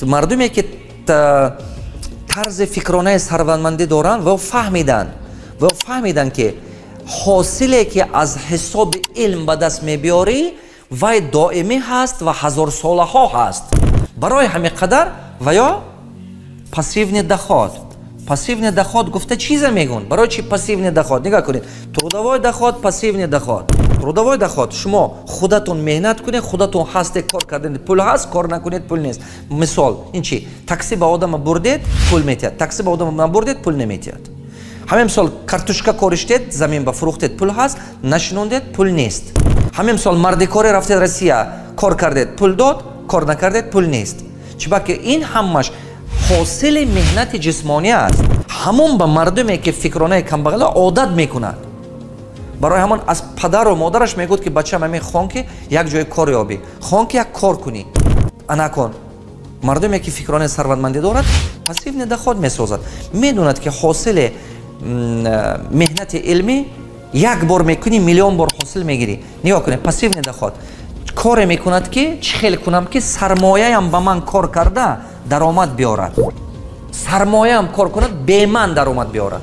Мардуме, ки тарзи фикронаи сарватмандӣ доранд, ва фаҳмиданд, ки ҳосиле, ки аз ҳисоби илм ба даст мебиёрӣ, вай доимӣ ҳаст ва ҳазорсолаҳо ҳаст. Барои ҳамин қадар ва ё пассивный доход. Пассивный доход гуфта чиза мегӯн? Барои чи пассивный доход? Нигоҳ кунед: трудовой доход, пассивный доход. Трудовой доход: шумо худатон меҳнат кунед, худатон ҳасте, кор кардед, пул ҳаст, кор накунед, пул нест. Мисол, ин чи? Такси ба одама бурдед, пул метиҳад, такси ба одама набурдед, пул наметиҳад. Ҳамин мисол, картошка кориштед, замин ба фурӯхтед, пул ҳаст, нашинондед, пул нест. Ҳамин мисол, мардикоре рафтед Россия, кор кардед, пул дод, кор накардед, пул нест. Чибаки ин ҳамаш ҳосили меҳнати ҷисмонӣ аст. Ҳамон ба мардуме, ки фикронаи камбағала одат мекунад, барои ҳамон аз падару модараш мегӯяд, ки бачам, ҳамин хон, ки як ҷое кор ёбӣ, хон, ки як кор кунӣ. Анакон мардуме, ки фикронаи сарватмандӣ дорад, пассивный доход месозад, медонад, ки ҳосили меҳнати илмӣ як бор мекунӣ, миллион бор ҳосил мегирӣ. Нигоҳ кунед, пассивный доход коре мекунад, ки чӣ хел кунам, ки сармояям ба ман кор карда даромад биёрад, сармояам кор кунад, беман даромад биёрад.